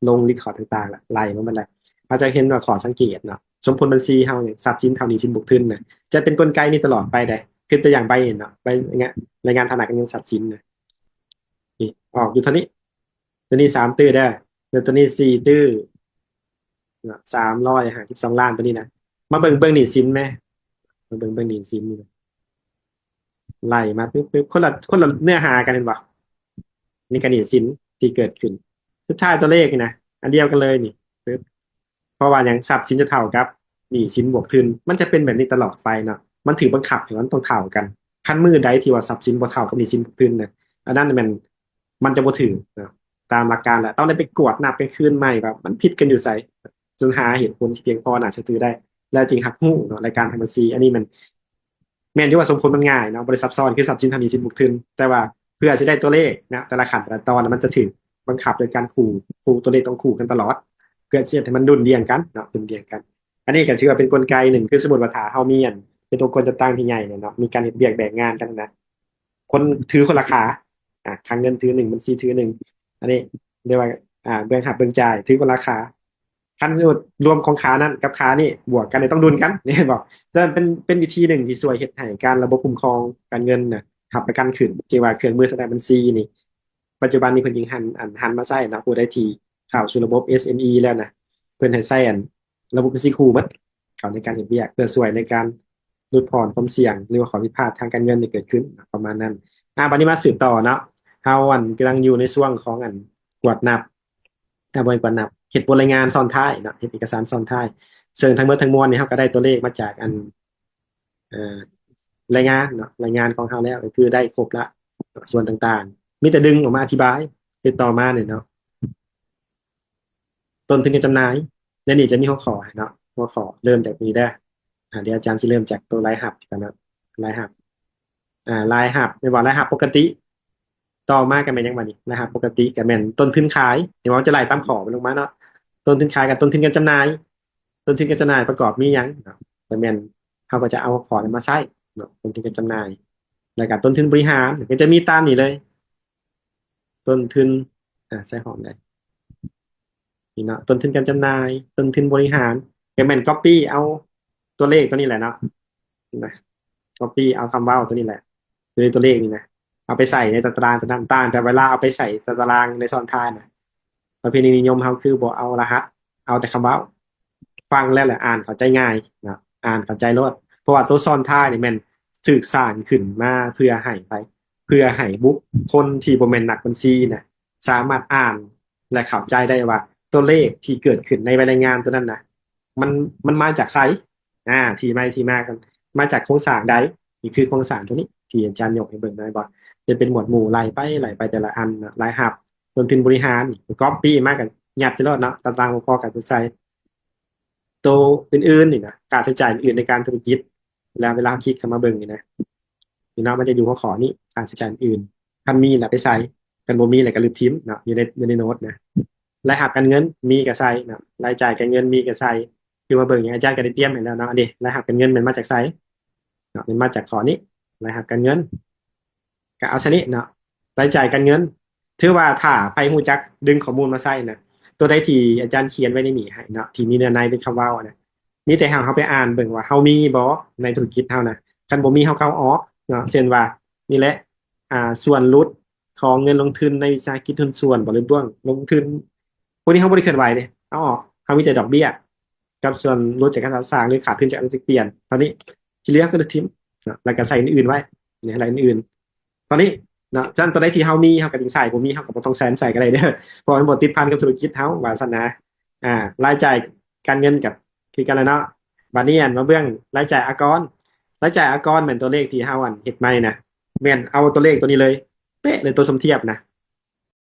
ລົງ record ຕ່າງໆ ລະໄລ່ມາໝົດແລ້ວ. ເຮົາຈະເຫັນວ່າຂໍ້ສັງເກດເນາະ ສົມຜົນບັນຊີເຮົາ ຊັບສິນເທົ່າໜີ້ສິນບວກທຶນນະ ຈະເປັນກົນໄກນີ້ຕະຫຼອດໄປເດ້. ຄືຕົວຢ່າງໃບນີ້ເນາະ ໃບລາຍງານຖານະການເງິນຊັບສິນນະ ນີ້ອອກຢູ່ເທົ່ານີ້. ຕົວນີ້ສາມຕື້ເດີ ແລ້ວຕົວນີ້ສີ່ຕື້ເນາະ ສາມຮ້ອຍຫ້າສິບສອງລ້ານ ຕົວນີ້ນະ. ມາເບິ່ງເບື້ອງໜີ້ສິນແມ ມາເບິ່ງເບື້ອງໜີ້ສິນນີ້ ໄລ່ມາປຶບໆ ຄົນລະ ຄົນລະເນື້ອຫາກັນເຫັນບໍ່? ນີ້ກະໜີ້ສິນທີ່ເກີດຂຶ້ນ ສຸດທ້າຍຕົວເລກນີ້ນະ ອັນດຽວກັນເລີຍນີ້ ປຶບ ເພາະວ່າຫຍັງ? ຊັບສິນຈະເທົ່າກັບໜີ້ສິນບວກທຶນ ມັນຈະເປັນແບບນີ້ຕະຫຼອດໄປເນາະ ມັນຖືກບັງຄັບໃຫ້ມັນຕ້ອງເທົ່າກັນ. ຄັນມື້ໃດທີ່ວ່າຊັບສິນບໍ່ເທົ່າກັບໜີ້ສິນບວກທຶນນະ ອັນນັ້ນແມ່ນ ມັນຈະບໍ່ຖືກເນາະ ຕາມຫຼັກການແລ້ວ ຕ້ອງໄດ້ໄປກວດນັບກັນຄືນໃໝ່ວ່າມັນຜິດກັນຢູ່ໃສ ຈົນຫາເຫດຜົນທີ່ພຽງພໍໜ້າເຊື່ອຖືໄດ້ ແລ້ວຈຶ່ງຮັບຮູ້ເນາະ ລາຍການທາງບັນຊີ. ອັນນີ້ມັນ ແມ່ນຢູ່ວ່າສົມຜົນມັນງ່າຍເນາະ ບໍ່ໄດ້ຊັບຊ້ອນ ຄືຊັບສິນເທົ່າໜີ້ສິນບວກທຶນ ແຕ່ວ່າເພື່ອຊິໄດ້ຕົວເລກນະ ແຕ່ລະຂັ້ນແຕ່ລະຕອນນະ ມັນຈະຖືກບັງຄັບໂດຍການຄູ່ ຄູ່ ຕົວເລກຕ້ອງຄູ່ກັນຕະຫຼອດ ເພື່ອຊິເຮັດໃຫ້ມັນດຸ່ນດ່ຽງກັນເນາະ ດຸ່ນດ່ຽງກັນ. ອັນນີ້ກະຖືວ່າເປັນກົນໄກໜຶ່ງ ຄືສົມມຸດວ່າຖ້າເຮົາມີອັນ ເປັນອົງກອນຈັດຕັ້ງທີ່ໃຫຍ່ເນຍເນາະ ມີການເຮັດວຽກແບ່ງງານກັນນະ ຄົນຖືຄົນລະຂາ ອາ ຄັງເງິນຖືໜຶ່ງ ບັນຊີຖືໜຶ່ງ ອັນນີ້ເອີ້ນວ່າ ອາ ເບື້ອງຮັບເບື້ອງຈ່າຍຖືຄົນລະຂາ. ຄັນສົມມຸດລວມຂອງຂານັ້ນກັບຂານີ້ບວກກັນນີ້ຕ້ອງດຸ່ນກັນ ເຫັນບໍ່? ແຕ່ເປັນ ເປັນວິທີໜຶ່ງທີ່ຊ່ວຍເຮັດໃຫ້ການລະບົບຄຸ້ມຄອງການເງິນນະຮັບປະກັນຂຶ້ນ ທີ່ວ່າເຄື່ອງມືທາງດ້ານບັນຊີນີ້ ປັດຈຸບັນນີ້ເພິ່ນຈຶ່ງຫັນ ອັນ ຫັນມາໃຊ້ເນາະ ຜູ້ໃດທີ່ເຂົ້າສູ່ລະບົບ ເອສເອັມອີ ແລ້ວນະ ເພິ່ນໃຫ້ໃຊ້ ອັນ ລະບົບບັນຊີຄູ່ໝົດ ເຂົ້າໃນການເຮັດວຽກ ເພື່ອຊ່ວຍໃນການຫຼຸດຜ່ອນຄວາມສ່ຽງ ຫຼືວ່າຂໍ້ຜິດພາດທາງການເງິນທີ່ເກີດຂຶ້ນ ປະມານນັ້ນ. ອາ ບາດນີ້ມາສືບຕໍ່ເນາະ ເຮົາ ອັນ ກຳລັງຢູ່ໃນຊ່ວງຂອງ ອັນ ກວດນັບ ອາ ບໍ່ແມ່ນກວດນັບ ເຮັດບົດລາຍງານຊ້ອນທ້າຍເນາະ ເຮັດເອກະສານຊ້ອນທ້າຍ ເຊິ່ງທັງໝົດທັງມວນນີ້ ເຮົາກະໄດ້ຕົວເລກມາຈາກ ອັນ ເອີ ລາຍງານເນາະ ລາຍງານຂອງເຮົາແລ້ວ ກະຄືໄດ້ຄົບລະ ສ່ວນຕ່າງໆ ມີແຕ່ດຶງອອກມາອະທິບາຍ. ຕິດຕໍ່ມານີ້ເນາະ ຕົ້ນທຶນການຈຳໜ່າຍ ໃນນີ້ຈະມີຫົວຂໍ້ໃຫ້ເນາະ ຫົວຂໍ້ເລີ່ມຈາກນີ້ເດີ. ອາ ດຽວອາຈານຊິເລີ່ມຈາກໂຕລາຍຮັບກ່ອນເນາະ ລາຍຮັບ ອາ ລາຍຮັບ ແມ່ນວ່າລາຍຮັບປົກກະຕິ. ຕໍ່ມາກະແມ່ນຫຍັງບາດນີ້? ລາຍຮັບປົກກະຕິກະແມ່ນຕົ້ນທຶນຂາຍ ເຫັນບໍ່? ມັນຈະໄລ່ຕາມຂໍ້ມັນລົງມາເນາະ ຕົ້ນທຶນຂາຍກັບຕົ້ນທຶນການຈຳໜ່າຍ. ຕົ້ນທຶນການຈຳໜ່າຍປະກອບມີຫຍັງເນາະ? ກະແມ່ນເຮົາກະຈະເອົາຂໍ້ນີ້ມາໃຊ້ເນາະ ຕົ້ນທຶນການຈຳໜ່າຍ ແລ້ວກະຕົ້ນທຶນບໍລິຫານ ກະຈະມີຕາມນີ້ເລີຍ ຕົ້ນທຶນ ອາ ໃສ່ຫ້ອງໃດ ນີ້ເນາະ ຕົ້ນທຶນການຈຳໜ່າຍ ຕົ້ນທຶນບໍລິຫານ ກະແມ່ນກັອບປີ້ເອົາຕົວເລກຕົວນີ້ແຫຼະເນາະ ນະ ກັອບປີ້ເອົາຄຳເວົ້າຕົວນີ້ແຫຼະ ຕົວ ຕົວເລກນີ້ນະ ເອົາໄປໃສ່ໃນຕາຕະລາງຕົວນັ້ນ. ຕ່າງແຕ່ເວລາເອົາໄປໃສ່ຕາຕະລາງໃນຊ້ອນທ້າຍນະ ປະເພນີນິຍົມເຮົາຄືບໍ່ເອົາລະຫັດ ເອົາແຕ່ຄຳເວົ້າ ຟັງແລ້ວລະອ່ານເຂົ້າໃຈງ່າຍເນາະ ອ່ານເຂົ້າໃຈໂລດ. ເພາະວ່າໂຕຊ້ອນທ້າຍນີ້ແມ່ນຖືກສ້າງຂຶ້ນມາເພື່ອໃຫ້ໃຜ? ເພື່ອໃຫ້ບຸກຄົນທີ່ບໍ່ແມ່ນນັກບັນຊີນະ ສາມາດອ່ານ ແລະ ເຂົ້າໃຈໄດ້ວ່າຕົວເລກທີ່ເກີດຂຶ້ນໃນໃບລາຍງານຕົວນັ້ນນະ ມັນ ມັນມາຈາກໃສ? ອາ ທີ່ໄມ ທີ່ມາກັນ ມາຈາກໂຄງສ້າງໃດ? ນີ້ຄືໂຄງສ້າງຕົວນີ້ທີ່ອາຈານຍົກໃຫ້ເບິ່ງ ແມ່ນບໍ່? ຈະເປັນໝວດໝູ່ ໄລ່ໄປ ໄລ່ໄປແຕ່ລະອັນເນາະ ລາຍຮັບ ຕົ້ນທຶນບໍລິຫານ ກອບປີ້ມາກະຍັດໃສ່ໂລດເນາະ ຕາຕະລາງບໍ່ພໍກະໃສ່. ໂຕອື່ນໆນີ້ນະ ຄ່າໃຊ້ຈ່າຍອື່ນໆໃນການທຸລະກິດ ແລ້ວເວລາເຮົາຄລິກເຂົ້າມາເບິ່ງນີ້ນະ ນີ້ເນາະ ມັນຈະຢູ່ຫົວຂໍ້ນີ້ ຄ່າໃຊ້ຈ່າຍອື່ນໆ ຄັນມີລະໄປໃສ່ ຄັນບໍ່ມີລະກະລຶບຖິ້ມເນາະ ຢູ່ໃນ ຢູ່ໃນໂນ້ດນະ. ລາຍຮັບການເງິນມີກະໃສ່ເນາະ ລາຍຈ່າຍການເງິນມີກະໃສ່. ຄືມາເບິ່ງຫຍັງ ອາຈານກະໄດ້ຕຽມໃຫ້ແລ້ວເນາະ ອັນນີ້ລາຍຮັບການເງິນແມ່ນມາຈາກໃສເນາະ ແມ່ນມາຈາກຂໍ້ນີ້ ລາຍຮັບການເງິນ ກະເອົາຊະນີ້ເນາະ ລາຍຈ່າຍການເງິນ. ຖືວ່າຖ້າໃຜຮູ້ຈັກດຶງຂໍ້ມູນມາໃຊ້ນະ ຕົວໃດທີ່ອາຈານຂຽນໄວ້ໃນນີ້ໃຫ້ເນາະ ທີ່ມີເນື້ອໃນເປັນຄຳເວົ້ານະ ມີແຕ່ໃຫ້ເຮົາໄປອ່ານເບິ່ງວ່າເຮົາມີບໍ່ໃນທຸລະກິດເຮົານະ ຄັນບໍ່ມີເຮົາກະເອົາອອກເນາະ. ເຊັ່ນວ່າ ນີ້ແຫຼະ ອາ ສ່ວນຫຼຸດຂອງເງິນລົງທຶນໃນວິສາຫະກິດຫຸ້ນສ່ວນບໍ ຫຼື ເບື້ອງລົງທຶນ ພວກນີ້ເຮົາບໍ່ໄດ້ເຄື່ອນໄຫວເດ້ ເອົາອອກ. ເຮົາມີແຕ່ດອກເບ້ຍ ກັບສ່ວນຫຼຸດຈາກການສ້າງ ຫຼື ຂາດທຶນຈາກອານຸກິດປ່ຽນ ເທົ່ານີ້ ທີ່ເຫຼືອກະຖິ້ມເນາະ ແລ້ວກະໃສ່ອື່ນໆໄວ້ ນີ້ລາຍອື່ນໆ ຕົວນີ້ເນາະ. ສະນັ້ນຕົວໃດທີ່ເຮົາມີ ເຮົາກະຈຶ່ງໃສ່ ບໍ່ມີເຮົາກະບໍ່ຕ້ອງໃສ່ ໃສ່ກະໄດ້ເດີ ເພາະວ່າມັນບໍ່ຕິດພັນກັບທຸລະກິດເຮົາວ່າຊັ້ນນະ. ອາ ລາຍຈ່າຍການເງິນກະຄືກັນແຫຼະເນາະ. ບາດນີ້ ອັນ ມາເບື້ອງລາຍຈ່າຍອາກອນ ລາຍຈ່າຍອາກອນແມ່ນຕົວເລກທີ່ເຮົາ ອັນ ເຮັດໃໝ່ນະ ແມ່ນເອົາຕົວເລກຕົວນີ້ເລີຍ ເປະເລີຍ ຕົວສົມທຽບນະ